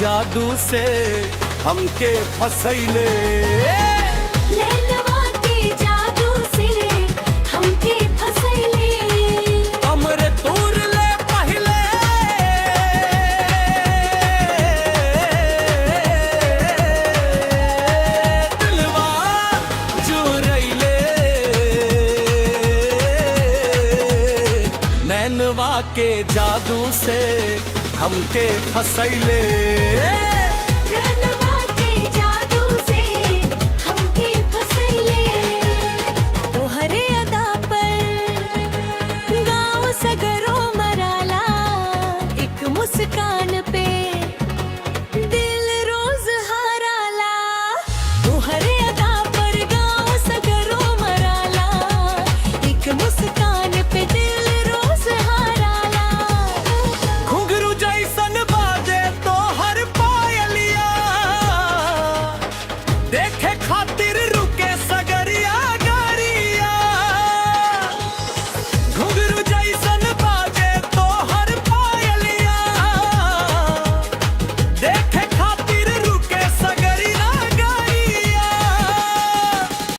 जादू से हमके फसैले। नैनवा के जादू से हमके फसैले। कमरे तूर ले पहले, दिलवा चुरैले। नैनवा के जादू से हमके फसैले।